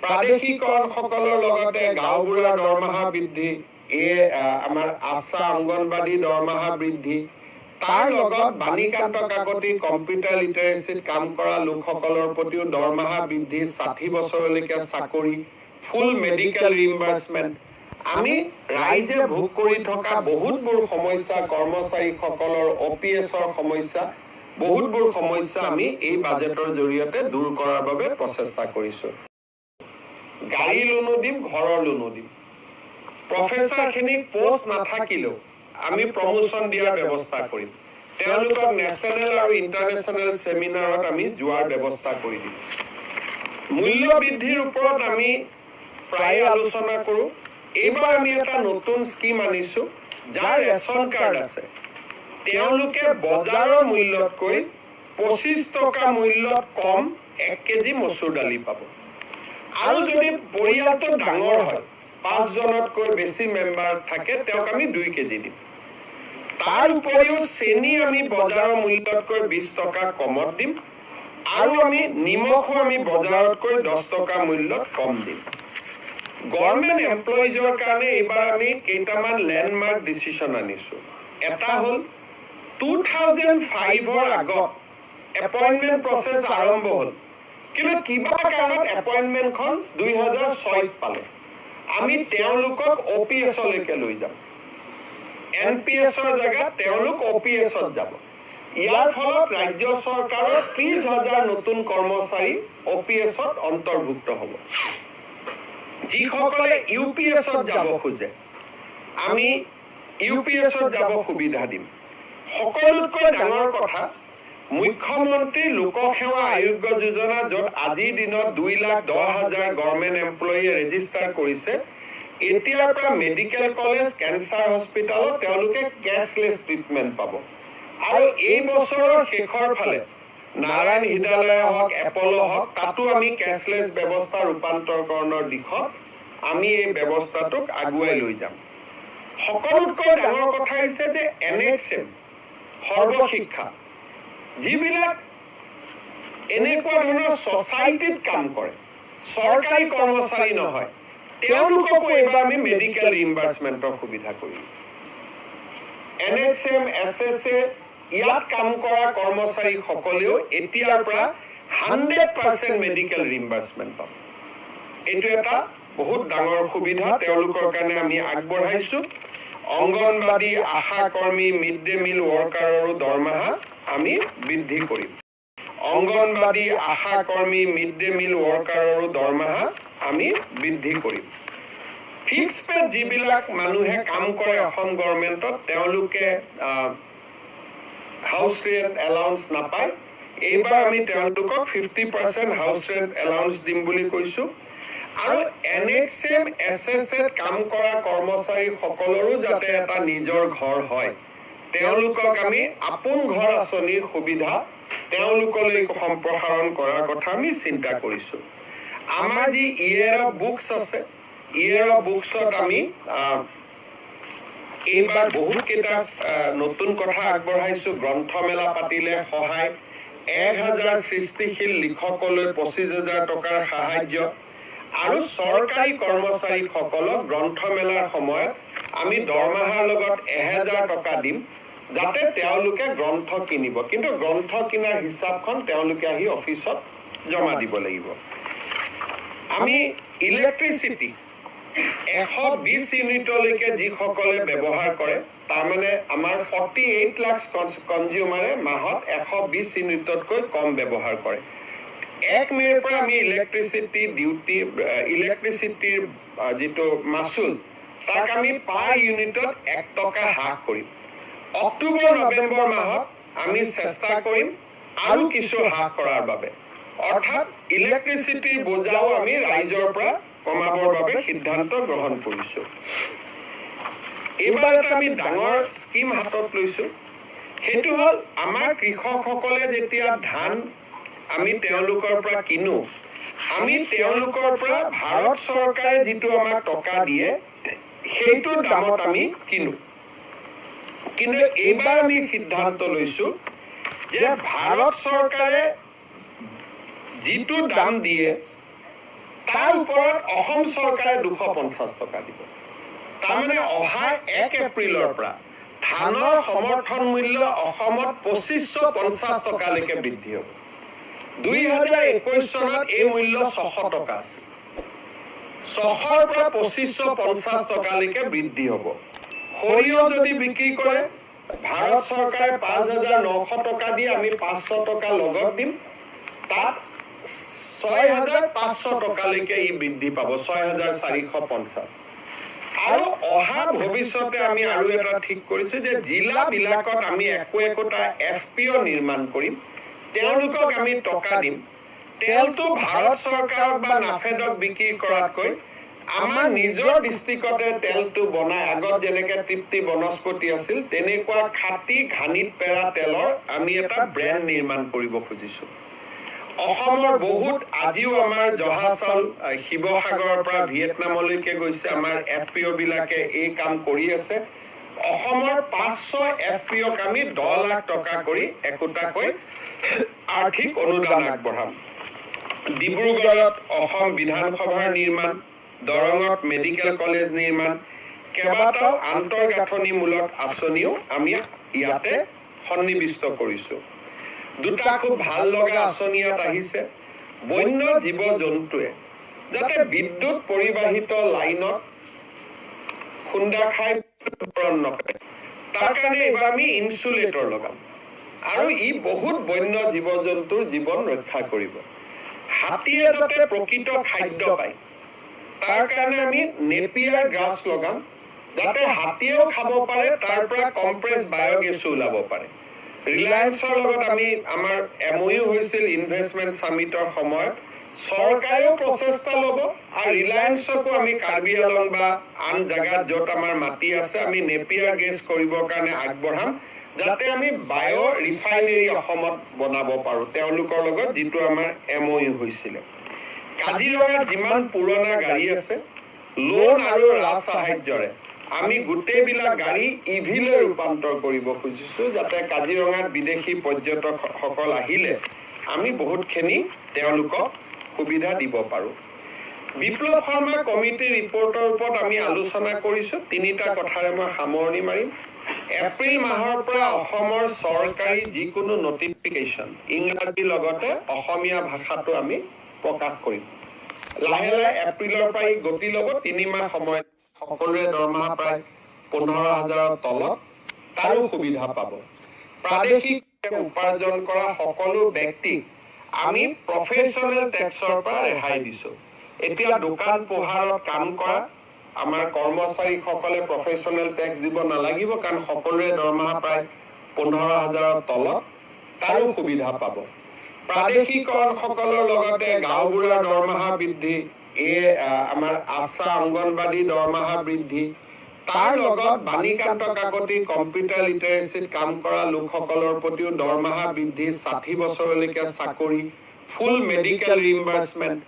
প্ৰাদেশিকৰণসকলৰ লগতে গাঁওবুঢ়াৰ দৰমহা বৃদ্ধি, এই আমাৰ আশা অংগনবাড়ী দৰমহা বৃদ্ধি, তাৰ লগত বাণীকান্ত কাকতি কম্পিউটাৰ লিটাৰেচিত কাম কৰা লোকসকলৰ প্ৰতিও দৰমহা বৃদ্ধি, 60 বছৰলৈকে চাকৰি, ফুল মেডিকেল ৰিইম্বাৰ্চমেণ্ট। আমি ৰাইজে ভোগ কৰি থকা বহুতবোৰ সমস্যা, কৰ্মচাৰীসকলৰ অ' পি এছৰ সমস্যা, বহুতবোৰ সমস্যা আমি এই বাজেটৰ জৰিয়তে দূৰ কৰাৰ বাবে প্ৰচেষ্টা কৰিছোঁ। গাড়ী লোনো দিম, ঘৰৰ লোনো দিম। প্ৰফেচাৰখিনিক পষ্ট নাথাকিলেও আমি প্ৰমোচন দিয়াৰ ব্যৱস্থা কৰিম। তেওঁলোকক নেশ্যনেল আৰু ইণ্টাৰনেশ্যনেল ছেমিনাৰত আমি যোৱাৰ ব্যৱস্থা কৰি দিম। মূল্য বৃদ্ধিৰ ওপৰত আমি প্ৰায়ে আলোচনা কৰোঁ। এইবাৰ আমি এটা নতুন স্কীম আনিছোঁ। যাৰ ৰেচন কাৰ্ড আছে, তেওঁলোকে বজাৰৰ মূল্যতকৈ 25 টকা মূল্যত কম 1 কেজি মচুৰ দালি পাব। আৰু যদি পৰিয়ালটো ডাঙৰ হয়, পাঁচজনতকৈ বেছি মেম্বাৰ থাকে, তেওঁক আমি 2 কেজি দিম। তাৰ উপৰিও চেনি আমি বজাৰৰ মূল্যতকৈ 20 টকা কমত দিম আৰু আমি নিমখো আমি বজাৰতকৈ 10 টকা মূল্যত কম দিম। গভৰ্ণমেণ্ট এমপ্লয়িজৰ কাৰণে এইবাৰ আমি কেইটামান লেণ্ডমাৰ্ক ডিচিশ্যন আনিছোঁ। এটা হ'ল, 2005ৰ আগত এপইণ্টমেণ্ট প্ৰচেছ আৰম্ভ হ'ল, কিন্তু কিবা কাৰণত এপইণ্টমেণ্টখন 2006ত পালে। আমি তেওঁলোকক অ' পি এছলৈকে লৈ যাম। এন পি এছৰ জেগাত তেওঁলোক অ' পি এছত যাব। ইয়াৰ ফলত ৰাজ্য চৰকাৰৰ 30 হাজাৰ নতুন কৰ্মচাৰী অ' পি এছত অন্তৰ্ভুক্ত হ'ব। যিসকলে ইউ পি এছত যাব খোজে, আমি ইউ পি এছত যাব সুবিধা দিম। সকলোতকৈ ডাঙৰ কথা, মুখ্যমন্ত্ৰী লোকসেৱা আয়োগ্য যোজনা, য'ত আজিৰ দিনত 2,10,000 গভৰ্ণমেণ্ট এমপ্লয়ীয়ে ৰেজিষ্টাৰ কৰিছে, এতিয়াৰ পৰা মেডিকেল কলেজ, কেঞ্চাৰ হস্পিটেলত তেওঁলোকে কেছলেছ ট্ৰিটমেণ্ট পাব। আৰু এই বছৰৰ শেষৰ ফালে নাৰায়ণ হৃদয়ালয় হওক, এপল' হওক, তাতো আমি কেছলেছ ব্যৱস্থা ৰূপান্তৰকৰণৰ দিশত আমি এই ব্যৱস্থাটোক আগুৱাই লৈ যাম। সকলোতকৈ ডাঙৰ কথা হৈছে যে এন এইচ এম, সৰ্বশিক্ষা, যিবিলাক এনেকুৱা ধৰণৰ ছচাইটিত কাম কৰে, চৰকাৰী কৰ্মচাৰী নহয়, তেওঁলোককো এইবাৰ আমি মেডিকেল ৰিইম্বাৰ্চমেণ্টৰ সুবিধা কৰিম। N H M, S S A, ইয়াত কাম কৰা কৰ্মচাৰীসকলেও এতিয়াৰ পৰা 100% মেডিকেল ৰিইম্বাৰ্চমেণ্ট পাব। এইটো এটা বহুত ডাঙৰ সুবিধা তেওঁলোকৰ কাৰণে আমি আগবঢ়াইছোঁ। অংগনবাড়ী, আশা কৰ্মী, মিড ডে মিল ৱৰ্কাৰৰো দৰমহা আমি বৃদ্ধি কৰিম। অংগনবাড়ী, আশা কৰ্মী, মিড ডে মিল ৱৰ্কাৰৰো দৰমহা আমি বৃদ্ধি কৰিম। ফিক্স পে যিবিলাক মানুহে কাম কৰে অসম গভৰ্ণমেণ্টত, তেওঁলোকে হাউচ ৰেণ্ট এলাউন্স নাপায়। এইবাৰ আমি তেওঁলোকক 50% হাউচ ৰেণ্ট এলাউন্স দিম বুলি কৈছোঁ। আৰু N H M, S S এত কাম কৰা কৰ্মচাৰীসকলৰো যাতে এটা নিজৰ ঘৰ হয়, তেওঁলোকক আমি আপোন ঘৰ আঁচনিৰ সুবিধা তেওঁলোকলৈ সম্প্ৰসাৰণ কৰাৰ কথা আমি চিন্তা কৰিছোঁ। আমাৰ যি ইয়েৰ অফ বুকছ আছে, ইয়েৰ অফ বুকছত আমি এইবাৰ বহুতকেইটা নতুন কথা আগবঢ়াইছোঁ। গ্ৰন্থমেলা পাতিলে সহায়, 1000 সৃষ্টিশীল লিখকলৈ 25 হাজাৰ টকাৰ সাহাৰ্য আৰু চৰকাৰী কৰ্মচাৰীসকলক গ্ৰন্থমেলাৰ সময়ত আমি দৰমহাৰ লগত 1000 টকা দিম, যাতে তেওঁলোকে গ্ৰন্থ কিনিব। কিন্তু গ্ৰন্থ কিনাৰ হিচাপখন তেওঁলোকে আহি অফিচত জমা দিব লাগিব। আমি ইলেক্ট্ৰিচিটি 120 ইউনিটলৈকে যিসকলে ব্যৱহাৰ কৰে, তাৰমানে আমাৰ 48 লাখ কনজিউমাৰে মাহত 120 ইউনিটতকৈ কম ব্যৱহাৰ কৰে, 1 মে'ৰ পৰা আমি ইলেক্ট্ৰিচিটি ডিউটি, ইলেক্ট্ৰিচিটিৰ যিটো মাচুল, তাক আমি পাৰ ইউনিটত 1 টকা হ্ৰাস কৰিম। অক্টোবৰ নৱেম্বৰ মাহত আমি চেষ্টা কৰিম আৰু কিছু হ্ৰাস কৰাৰ বাবে। অৰ্থাৎ ইলেক্ট্ৰিচিটিৰ বোজাও আমি ৰাইজৰ পৰা কমাবৰ বাবে সিদ্ধান্ত গ্ৰহণ কৰিছোঁ। এইবাৰ এটা আমি ডাঙৰ স্কীম হাতত লৈছোঁ। সেইটো হ'ল, আমাৰ কৃষকসকলে যেতিয়া ধান আমি তেওঁলোকৰ পৰা কিনো, আমি তেওঁলোকৰ পৰা ভাৰত চৰকাৰে যিটো আমাক টকা দিয়ে, সেইটোৰ দামত আমি কিনো। কিন্তু এইবাৰ আমি সিদ্ধান্ত লৈছোঁ যে ভাৰত চৰকাৰে যিটো দাম দিয়ে, তাৰ ওপৰত অসম চৰকাৰে 250 টকা দিব। তাৰমানে অহা 1 এপ্ৰিলৰ পৰা ধানৰ সমৰ্থন মূল্য অসমত 2550 টকালৈকে বৃদ্ধি হ'ব। 2021 চনত এই মূল্য 600 টকা আছিল, 600ৰ পৰা 2550 টকালৈকে বৃদ্ধি হ'ব। সৰিয়হ যদি বিক্ৰী কৰে, ভাৰত চৰকাৰে 5900 টকা দি আমি 500 টকা লগত দিম, তাত 6500 টকালৈকে ই বৃদ্ধি পাব, 6450। আৰু অহা ভৱিষ্যতে আমি আৰু এটা ঠিক কৰিছো যে জিলাবিলাকত আমি একো একোটা এফ পি অ' নিৰ্মাণ কৰিম, তেওঁলোকক আমি টকা দিম। তেলটো ভাৰত চৰকাৰক বা নাফেডক বিক্ৰী কৰাতকৈ আমাৰ নিজৰ ডিষ্ট্ৰিক্টতে তেলটো বনাই, আগত যেনেকে তৃপ্তি বনস্পতি আছিল তেনেকুৱা খাটি ঘানিত পেৰা তেলৰ আমি এটা ব্ৰেণ্ড নিৰ্মাণ কৰিব খুজিছো। অসমৰ বহুত আজিও আমাৰ জহা চাউল শিৱসাগৰৰ পৰা ভিয়েটনামলৈকে গৈছে, আমাৰ এফ পি অ' বিলাকে এই কাম কৰি আছে। অসমৰ 500 এফ পি অ'ক আমি 10 লাখ টকা কৰি একোটাকৈ আৰ্থিক অনুদান আগবঢ়াম। ডিব্ৰুগড়ত অসম বিধানসভাৰ নিৰ্মাণ, দৰঙত মেডিকেল কলেজ নিৰ্মাণ, কেইবাটাও আন্তঃগাঁথনিমূলক আঁচনিও আমি ইয়াতে সন্নিৱিষ্ট কৰিছোঁ। দুটা খুব ভাল লগা আঁচনি ইয়াত আহিছে। বন্য জীৱ জন্তুৱে যাতে বিদ্যুৎ পৰিবাহিত লাইনত খুন্দা খাই নকৰে, তাৰ কাৰণে এইবাৰ আমি ইনচুলেটৰ লগাম আৰু ই বহুত বন্য জীৱ জন্তুৰ জীৱন ৰক্ষা কৰিব। হাতীয়ে যাতে প্ৰকৃত খাদ্য পায় তাৰ কাৰণে আমি নেপিয়াৰ গ্ৰাছ লগাম, যাতে হাতীয়েও খাব পাৰে, তাৰ পৰা কম্প্ৰেছ বায়'গেছো ওলাব পাৰে। ৰিলায়েন্সৰ লগত আমি আমাৰ এম অ' ইউ হৈছিল ইনভেষ্টমেণ্ট ছামিটৰ সময়ত, চৰকাৰেও প্ৰচেষ্টা ল'ব আৰু ৰিলায়েন্সকো আমি কাৰ্বি আলং বা আন জেগাত য'ত আমাৰ মাটি আছে আমি নেপিয়াৰ গেছ কৰিবৰ কাৰণে আগবঢ়াম, যাতে আমি বায়' ৰিফাইনেৰী অসমত বনাব পাৰোঁ তেওঁলোকৰ লগত যিটো আমাৰ এম অ' ইউ হৈছিলে। কাজিৰঙাত যিমান পুৰণা গাড়ী আছে, লোন আৰু ৰাজ সাহায্যৰে আমি গোটেইবিলাক গাড়ী ইভিলৈ ৰূপান্তৰ কৰিব খুজিছোঁ, যাতে কাজিৰঙাত বিদেশী পৰ্যটকসকল আহিলে আমি বহুতখিনি তেওঁলোকক সুবিধা দিব পাৰোঁ। বিপ্লৱ শৰ্মা কমিটিৰ ৰিপৰ্টৰ ওপৰত আমি আলোচনা কৰিছোঁ। তিনিটা কথাৰে মই সামৰণি মাৰিম। এপ্ৰিল মাহৰ পৰা অসমৰ চৰকাৰী যিকোনো নটিফিকেশ্যন ইংৰাজীৰ লগতে অসমীয়া ভাষাটো আমি প্ৰকাশ কৰিম। লাহে লাহে এপ্ৰিলৰ পৰা ই গতি ল'ব। 3 মাহ সময় সকলোৰে দৰমহা প্ৰায় 15,000ৰ তলত, তাৰো সুবিধা পাব। প্ৰাদেশিক উপাৰ্জন কৰা সকলো ব্যক্তিক আমি প্ৰফেচনেল টেক্সৰ পৰা ৰেহাই দিছোঁ। এতিয়া দোকান পোহাৰত কাম কৰা আমাৰ কৰ্মচাৰীসকলে প্ৰফেচনেল টেক্স দিব নালাগিব, কাৰণ সকলোৰে দৰমহা প্ৰায় 15,000ৰ তলত, তাৰো সুবিধা পাব। প্ৰাদেশিকৰণসকলৰ লগতে গাঁওবুঢ়াৰ দৰমহা বৃদ্ধি, এই আমাৰ আশা অংগনবাদী দৰমহা বৃদ্ধি, তাৰ লগত বাণীকান্ত কাকতি কম্পিউটাৰ লিটাৰেচিত কাম কৰা লোকসকলৰ প্ৰতিও দৰমহা বৃদ্ধি, 60 বছৰলৈকে চাকৰি, ফুল মেডিকেল ৰিইম্বাৰ্চমেণ্ট,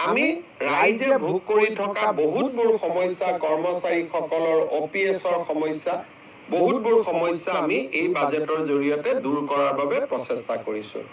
আমি ৰাইজে ভোগ কৰি থকা বহুতবোৰ সমস্যা, কৰ্মচাৰীসকলৰ অ' পি এছৰ সমস্যা, বহুতবোৰ সমস্যা আমি এই বাজেটৰ জৰিয়তে দূৰ কৰাৰ বাবে প্ৰচেষ্টা কৰিছোঁ।